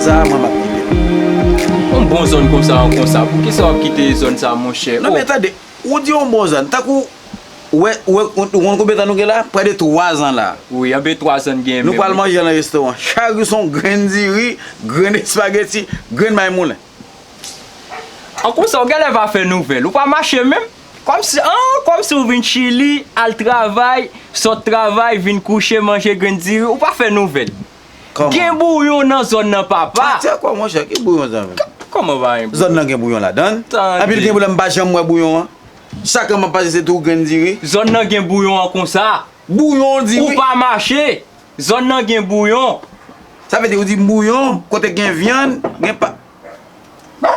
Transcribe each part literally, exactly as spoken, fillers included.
Sa, mwen, m ap kite l. Yon bon zòn konsa, yon konsa. Poukisa w ap kite zòn sa, monchè? Non, men tande, ou di yon bon zòn. Tankou, ou wè, ou wè, ou, ou konn konbyen tan nou gen la? Prè de twa zan la. Wi, anben twa zan n gen menm. Nou pral manje nan restoran. Chak jou se yon grenn diri, grenn espageti, grenn may moulen. An konsa, w genlè pa fè nouvèl. Ou pa mache menm. Kòmsi, an, kòmsi w vin Chili, al travay, sot travay, vin kouche, manje grenn diri, ou pa fè nouvèl. Kòman? Gen bouyon nan zòn nan, papa. Atè kwa, monchè, ki bouyon sa menm? K-, kòman pa gen bouyon? Zòn nan gen bouyon ladan l. Tande. Anpil gen bouyon, m pa janm wè bouyon an. Chak an m ap pase, se tou grenn diri. Zòn nan gen bouyon an konsa. Bouyon, w di wi. Ou pa mache. Zòn nan gen bouyon. Sa vle di, ou di bouyon, kote gen vyann, gen pa.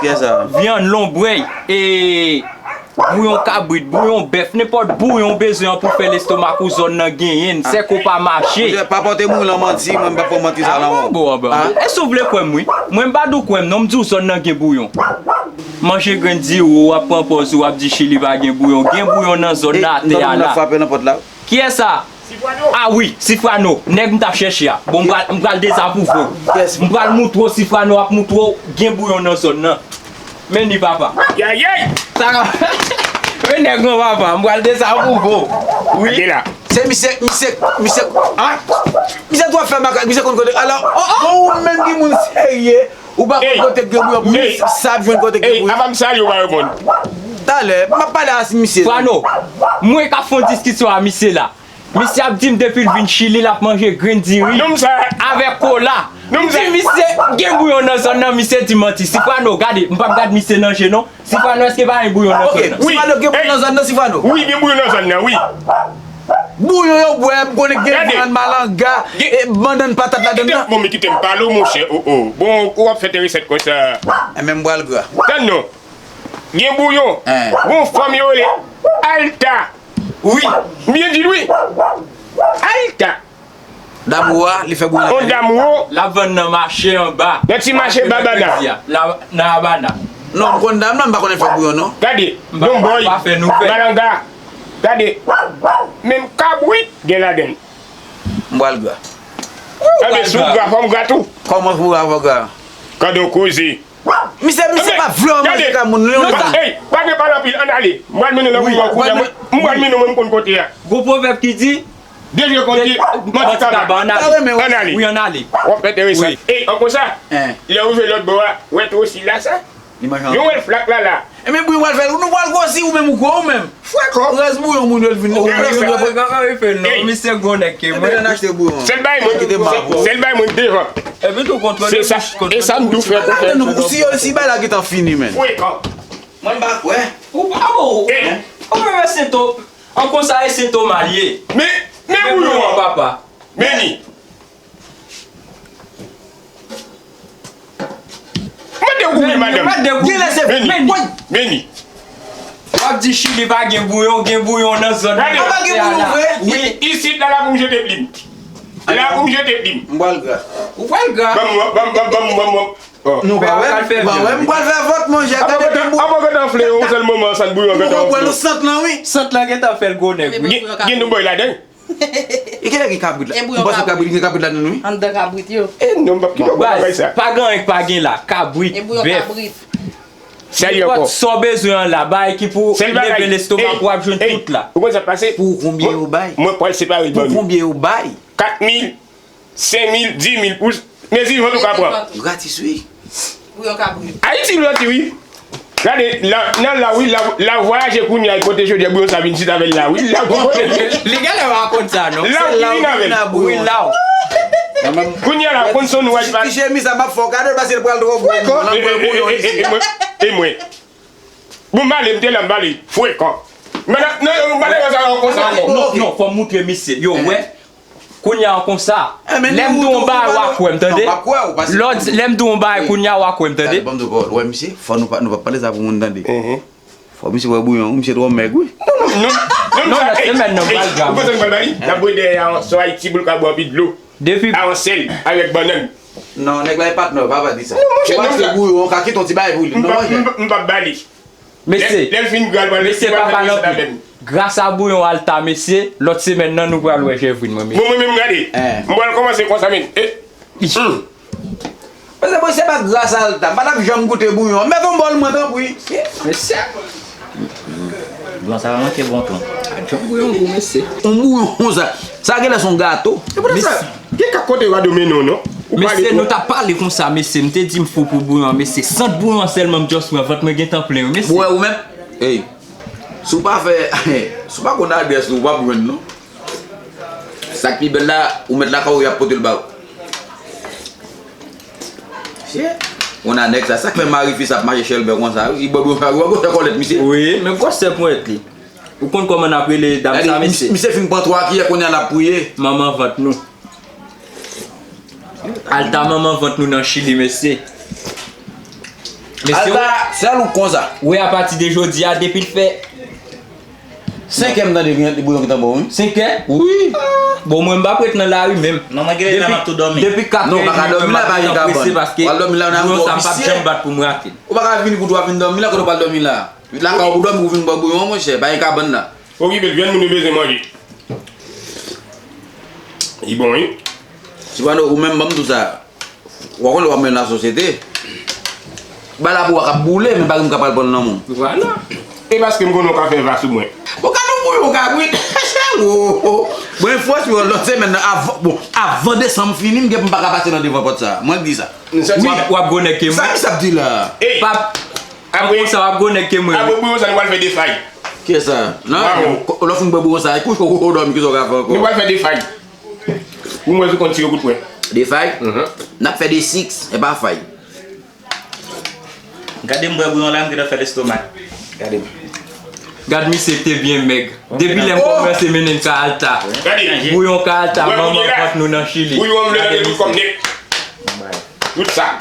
Kiyès sa? Vyann, lonbrèy, e, bouyon kabrit, bouyon bèf, nenpòt bouyon w bezwen an pou fè lestomak ou, zòn nan genyen l, sèke w pa mache. Monchè, pa pote moun lan manti, mwen m pa pran manti sa nan men w. Bon, bon, bon. E si w vle kwè m, wi. Mwen m pa di w kwè m, non, m di w zòn nan gen bouyon. Manje grenn diri, w ap pran pòz ou, w ap di Chili pa gen bouyon. Gen bouyon nan zòn nan, atè a la. Frape nan pòt la. Kiyès sa? Ah wi, Sifrano, nèg m t ap chèche a. Bon, m pral, m pral dezapwouve w. M pral moutre w, Sifrano ap moutre w, gen bouyon nan zòn nan. Men li, papa. Yayay! Sa ka, men nèg mwen, papa, m pral dezapwouve w. Wi. Gade la. Se misye, misye, misye, ah! Misye twò fè makak, misye konn kote. Alò, bon, ou menm ki moun serye, ou pa konn kote k gen bouyon pou misye, sa ap jwenn kote k gen bouyon. Apa m salye w pa reponn? Talè, m ap pale a misye. Frano, mwen k ap fè yon diskisyon a misye la. Misye ap di m depi l vin Chili, l ap manje grenn diri avèk kola. M di misye, gen bouyon nan zòn nan, misye di manti. Sifrano, gade, m p ap gad misye nan je non. Sifrano, èske pa gen bouyon nan zòn nan? Wi, Sifrano, gen bouyon nan zòn nan, Sifrano? Wi, gen bouyon nan zòn nan, wi. Bouyon yo bwè, m konnen gen vyann, malanga, e bannann patat ladan l nan. Bon, men kite m pale w, monchè, o, o. Bon, ou ap fè te resèt konsa. Enben, m pral gra. Tann non. Gen bouyon. Gon fanm yo rele Alta. Wi. M byen di l, wi. Alta. Dam ou a, li fè bouyon. On dam ou. L ap vann nan mache anba. Nan ti mache Babana. La, nan Abana. Non, m konn dam nan, m pa konnen fè bouyon, non. Gade, m pa, m pa fè nou fè. Malanga. Gade, menm kabrit gen ladan l. M pral gra. Anben, si w gra, fò m gra tou. Kòman pou w gra, fò w gra? Kande w koze. Misye, misye pa vle manje kay moun, non, sa. Ey, pa gen pale anpil, ann ale. M pral mennen w nan bouyon an kounye a, mwen, m pral mennen w, mwen, m konn kote a. Gon pwovèb ki di, de je konte, manti kaba. Ann ale. Wi, ann ale. W ap fè te resèt. Ey, an konsa, lè w rive lòt bò a, wè twosi la sa. Li manje anpil. Yo wè l flak la la. Enben, bouyon pral fè l, nou pral gwosi, ou menm ou gwo, ou menm. Frè kò. Rès bouyon moun yo l vin. Ou menm ou gwo. Misye gwo nèg ke mwen. Enben, ann achte bouyon. Sèl bagay mwen, sèl bagay mwen devan. Epi tou kontwole bouch, kontwole bouch. E sa m tou fè pou fè. Si yo, si bagay la gentan fini, men. Frè kò. Mwen m pa kwè. Ou pa bon. Ou menm e sentoma. An konsa e sentoma l ye. Men, men bouyon an, papa. Men li. Mande w kouri, madanm. Mande w kouri. Meni. Meni. W ap di Chili pa gen bouyon, gen bouyon nan zòn nan. Gade. Pa gen bouyon vre. Wi. Isit la, la pou m jete plim. La pou m jete plim. M pral gra. Ou pral gra. Ban m, ban m, ban m, ban m, ban m, ban m. Non, pa wè, pa wè, m pral fè vòt, monchè. Gade plim bouyon. Avan gentan anfle yon sèl moman, san bouyon gentan anfle. Ou pral pran nou sant lan, wi. Sant lan gentan fè l gwo nèg, wi. Gen, gen nou bòy ladan. E kilè gen kabrit la? Ou panse kabrit, gen kabrit ladan l, wi? Anndan kabrit yo. E non, m p ap kite w bagay sa. Pa gen anyen k pa gen la. Kabrit, bèf. Nenpòt sa w bezwen an la, bagay ki pou leve lestomak ou, w ap jwenn tout la. Ou konn sa k pase? Pou konbyen yo bay? Mwen pral separe l ban nou. Pou konbyen yo bay? Kat mil, senk mil, di mil, pou mezi vant ou ka pran. Gratis, wi. Pou yon kabrit. Ayiti, lòt, wi. Gade, la, nan la, wi, la, la vwayaje kounye a, kote jodi a, bouyon sa vin chita avè l la, wi. La, li genlè pa konn sa, non. La, li vin avè l. Wi, la. Kounye a la, konn son nou wè pa. Ti chemiz sa m ap fè w kado, paske l pral twò gwo. Frè kò. E, e, e, e, e, e mwen. E mwen. Bon, m ale, m te la, m pale. Frè kò. Men nan, nan, nan, nan, nan, nan, konsa ankò. Non, non, fò m moutre misye. Yo, wè. Kounye a konsa, lè m di w yon bagay, w a kwè m, tande? Lòt, lè m di w yon bagay, kounye a, w a kwè m, tande? Gade, ban m di w pawòl. Ou wè, misye, fò nou pa, nou pa pale sa pou moun tande. Fò misye wè bouyon, misye twò mèg, wi. Non, non, non, non, nan semèn nan, m pral gra. Ou panse nou pral ba li? N ap voye dèyè a, sou Ayiti, pou l ka bwè anpil dlo. Depi a yon sèl, avèk bannann. Non, nèg la e patnè w, pa, pa di sa. Non, monchè, non, sa. Ou achte bouyon, w ka kite yon ti bagay pou li. Non, monchè. M p ap, m p ap ba li. Mesye, lè l fin gra, l pral, mesye, pa pale anpil. Gras a bouyon Alta, mesye, lòt semèn nan, nou pral wè chèvrin mwen, mesye. Bon, mwen menm, gade. M pral kòmanse konsa, men. E, hmm. Mesye, bon, se pa gras a Alta, m pa t ap janm goute bouyon. Mete yon bòl mwen, tanpri. Mesye. Bouyon sa pa manke bon tou. A, jan bouyon gou, mesye. Yon bouyon konsa. Sa genlè se yon gato. E poutèt sa, gen kèk kote yo pa domine w, non. Ou pale twòp. Mesye, nou t ap pale konsa, mesye. M te di m fou pou bouyon, mesye. Sant bouyon sèlman, m just pran. Vant mwen gentan plen, wi, mesye. Ou wè ou menm? Ey, si w pa fè, si w pa konn adrès nou, ou p ap jwenn nou. Sa k pi bèl la, ou mèt lakay ou, y ap pote l ba ou. Shit. Ou nan nèg sa, sa k fè mari fi sa ap mache chèlbè konsa, wi, li bò bouyon sa, ou wè gwosè kòlèt misye? Wi, men gwosè ponyèt li. Ou konn kòman n ap rele dam sa, mesye? Misye fin pran twa kiyè, kounye a l ap priye. Manman vant nou. Alta manman vant nou nan Chili, mesye. Mesye, Alta, sèl ou konsa. Wi, apati de jodi a, depi l fè senkè m tande bouyon ki t anba w, wi. Senkè? Wi. Bon, mwen, m p ap ret nan lari menm. Non, mwen genlè nan m ap tou dòmi. Depi kat è, non, ou pa ka dòmi la, pa gen kabann. Paske bouyon sa p ap janm bat pou m rate l. Ou pa ka vini kout ou ap vin dòmi la, kote w pral dòmi la? Lakay ou pou dòmi, ou vin bwè bouyon, monchè, pa gen kabann la. Okipe l, jwenn moun yo bezwen manje. Li bon, wi. Sipano, ou menm, ban m di w sa. Ou konn lè w ap mennen lasosyete. Bay la pou w k ap boule, men pa gen moun k ap al pran l nan men w. Vwala. E paske m konnen w ka fè va sou mwen. Bon, gade yon bouyon kabrit. Wo, wo. Bon, fò si yon lòt semèn nan, avan, bon, avan desanm fini, m gen pou m pa ka pase nan devan pòt sa. Mwen k di sa. M santi w ap, w ap gwo nèg ke mwen. Sa misye ap di la? Ey. Pap, apre, konsa w ap gwo nèg ke mwen. Apre bouyon sa, nou pral fè de fay. Kiyès sa? Non, lè w fin bwè bouyon sa, kouche w dòmi, kisa w ka fè ankò? Nou pral fè de fay. Ou mwen sou konn tire kout mwen. De fay? Mhm. N ap fè de six, e pa fay. Gade m bwè bouyon la, m gentan fè lestomak. Gade m. Gad misye te byen mèg. Depi lè m kòmanse mennen l ka Alta. Gade. Bouyon ka Alta, manman vant nou nan Chili. Bouyon m leve tout kòm nèt. Tout sa.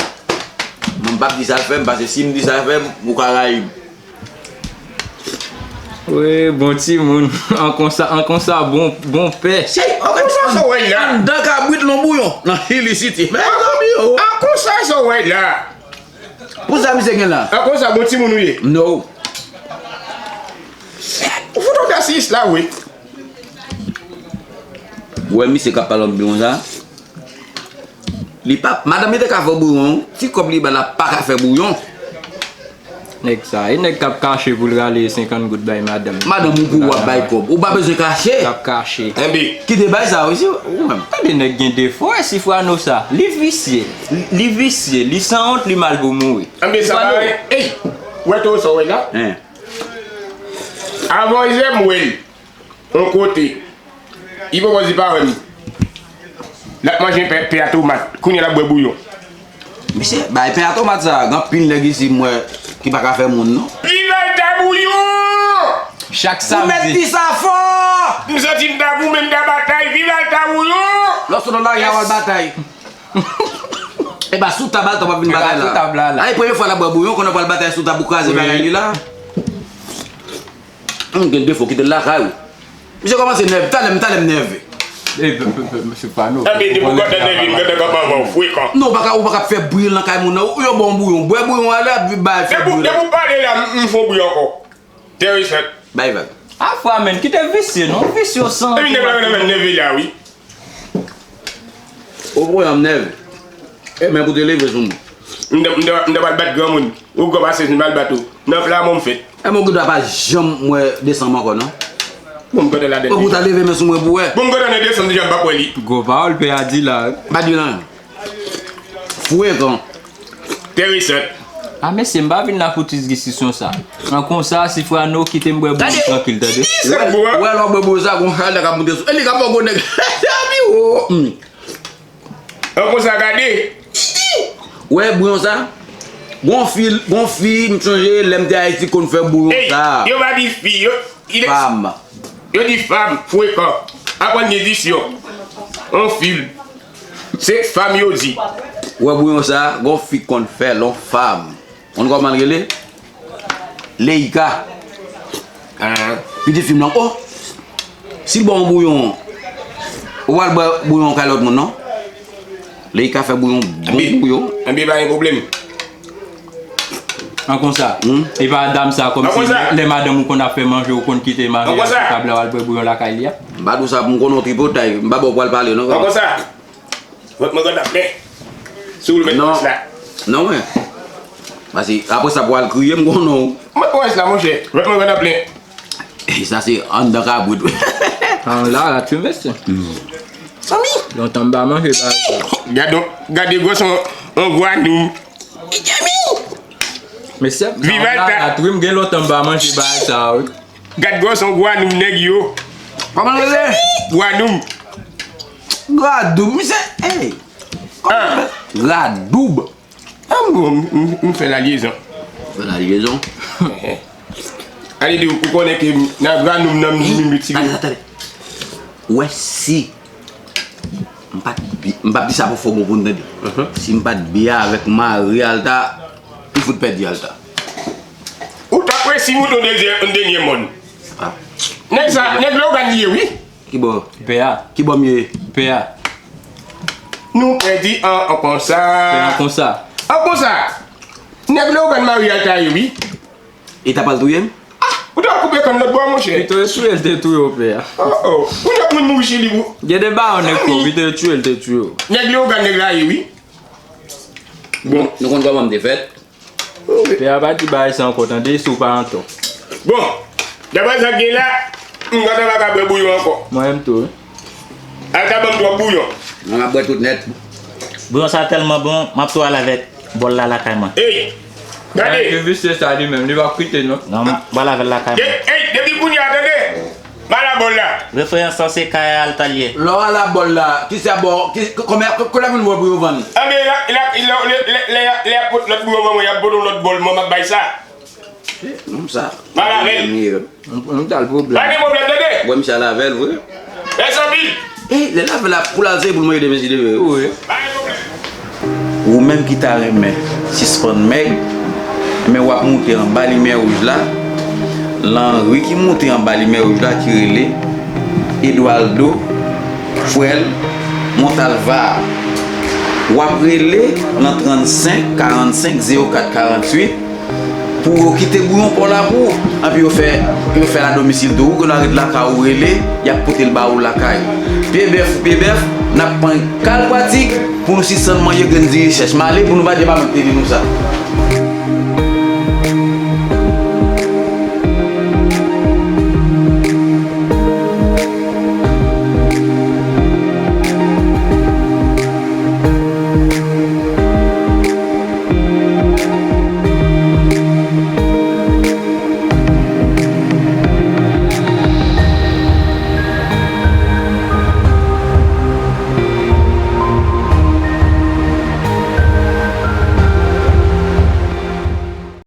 Mwen m p ap di sa l fè m, paske si m di sa l fè m, ou ka rayi m. Wi, bon timoun. An konsa, an konsa, bon, bon pè. An konsa sa w wè la. Anndan kabrit lon bouyon nan Chili City. Mezanmi o. An konsa sa w wè la. Pou sa misye gen la? An konsa, bon timoun ou ye. No. Ou fout odasyis la, wi. Ou wè misye k ap pale anpil konsa? Li pa, madanm li te ka fè bouyon, ti kòb li ba la pa ka fè bouyon. Nèg sa, e nèg k ap kache pou l rale senkant goud bay madanm. Madanm ou pou w ap bay kòb. Ou pa bezwen kache. K ap kache. Enben. Kite bay sa, wi, si ou menm. Tande nèg gen defo, e Sifwano sa. Li visye. Li, li visye. Li sanwont, li mal pou mouri. Enben, sa parèy. Ey, ou wè toro sa w wè la? Hein. Avan yè m wè l. Yon kote. Li poko di pa wè m. L ap manje pen, pen a tomat. Kounye a l ap bwè bouyon. Mesye, bay pen a tomat sa, gen anpil nèg isi m wè ki pa ka fè moun non. Viv Alta Bouyon! Chak samdi. Ou mèt di sa fò! M santi m ta goumen, m ta batay. Viv Alta Bouyon! Lè w sot nan lari a, w al batay. E pa sou tab Alta w ap vin batay la. E pa sou tab la, la. A, e premye fwa l ap bwè bouyon, konnen w pral batay sou tab ou kraze bagay li la. Hum, gen defo, kite l lakay ou. Misye kòmanse nève, talè m, talè m nève. Ey, pe, pe, pe, mesye Fano. Tanbe depi w kontan nève, m gentan konprann w frekan. Non, ou pa ka, ou pa ka fè bri nan kay moun nan. Ou yo bon bouyon, bwè bouyon a la, bay fè bri la. Depi w pale la, m, m fon bri ankò. Terry Sèt. Bay vag. Afwa, menn, kite visye, non? Visye w san. Epi nèg la, nèg la, nève la, wi. Ou pran yon nève. E men pou te leve sou mwen. M te, m te, m te pral bat granmoun. Ou gwo pase, m pral bat ou. Nan flaman m fèt. E mwen ki dwa pa janm wè desanm ankò, non. Bon, m kontan ladan. Ou pou ta leve men sou mwen pou wè. Bon, m kontan nan desanm, deja m pa kwè li. Gwo pawòl pè a di la. Pa di nan. Frekan. Terry Sèt. A, mesye, m pa vin la pou ti diskisyon sa. An konsa, Sifwano, kite m bwè bouyon trankil, tande. Wè, wè, lè w bwè bouyon sa, gon chalè k ap moute sou. E li k ap fè gwo nèg. Mezanmi o. An konsa, gade. Wè, bouyon sa. Gon fi, gon fi, m sonje, lè m te Ayiti, konn fè bouyon sa. Ey, yo pa di fi, yo, fanm. Yo di fanm, frekan. Aprann gen disyon. On fil. Se fanm yo di. Wè bouyon sa, gon fi konn fè l, on fanm. Konn kòman l rele? Leika. Ah. Pitit fi m nan, oh! Si l ba w bouyon, ou pral bwè bouyon kay lòt moun, non? Leika fè bouyon, bon bouyon. Enben, pa gen pwoblèm. An konsa. Hmm? E pa dam sa, kòmsi lè madanm ou konn ap fè manje, ou konn kite mari a sou tab la, w al bwè bouyon lakay li a? M pa di w sa pou m konnen w tripotay. M pa ba w pral pale, non. An konsa. Mwen, mwen konn ap men. Si w met plas la. Non, men. Paske apre sa pou al kriye, m konnen w. Mwen pran la, monchè. Lòt mwen pran plen. E sa se anndan kabrit, wi. An la, la, tu mesye. Zanmi. Lontan m pa manje bagay sa. Gade, gade gwòs on, on gwa nou. Mesye, Vivalta. Wi, m gen lontan m pa manje bagay sa, wi. Gad gwòs on gwa nou nèg yo. Kòman l rele? Gwa nou. Gwa nou. Misye, ey. Ah. Gwa nou. Ah, m, m, m, m fè lalyezon. Fè lalyezon. Ale di ou konnen ke nan gran nonm nan m, m, m, tire. Tande, tande. Ou wè si m pa t bi-, m p ap di sa pou fò bon pou n tande. Si m pa t byen avèk mari Alta, li fout pèdi Alta. Ou t ap resi mouton dèyè yon dènye mòn. Ah. Nèg sa, nèg Lewogàn li ye, wi. Kibò? Pè a. Kibò m ye? Pè a. Nou pèdi an, an konsa. Pè an konsa. An konsa. Nèg Lewogàn mari Alta ye, wi. E ta pral touye m? Ah, ou ta koupe kann lòt bò, monchè. Pito e touye l te touye w, pè a. Oh, oh. Ou nèg moun mouri Chili, ou. Gen de baron nèg fò, pito e touye l te touye w. Nèg Lewogàn nèg la ye, wi. Bon. Nou konn kòman m te fèt? Pè a pa di bagay sa ankò, tande, si w pa antò. Bon, daprè sa k gen la, m gentan pa ka bwè bouyon ankò. Mwen menm tou, wi. Al ka ban m twòp bouyon. Mwen, m ap bwè tout nèt. Bouyon sa tèlman bon, m ap tou al avèk bòl la lakay mwen. Ey, gade. Nèg visye sa li menm, li p ap kite, non. Non, m ap al avè l lakay mwen. Ey, depi kounye a, tande. Mal a bòl la. Referans lan se Kay Alta l ye. Lè w al a bòl la, ki sa bò, ki, k-, konbyen, k-, konbyen moun bòl pou yo vann? Anben, lè, lè, lè, lè, lè, lè y ap pot lòt bouyon ban mwen, y ap pote yon lòt bòl, mwen m ap bay sa. Nonm sa. Mal avè l. Yon, yon tal pwoblèm. Pa gen pwoblèm, tande. Wè misye al avè l, vre. Mèsi anpil. E, lè l avè l la, pou l al se pou l manje demen si Dye vle. Wi. Pa gen pwoblèm. Ou menm ki ta renmen sispann mèg, men w ap moute anba limyè wouj la, lan ri ki moute anba limyè wouj la ki rele Eduardo Frèl Montalva a. W ap rele lan trannsenk karannsenk zewo kat karannwit pou yo kite bouyon pa w la pou ou. Anpi yo fè, yo fè l a domisil tou. Ou gen dwa ret lakay ou rele, y ap pote l ba ou lakay. Pye bèf, pye bèf, n ap pran kal pratik pou nou sispann manje grenn diri chèch. M ale pou nou pa di pa mwen k te di nou sa.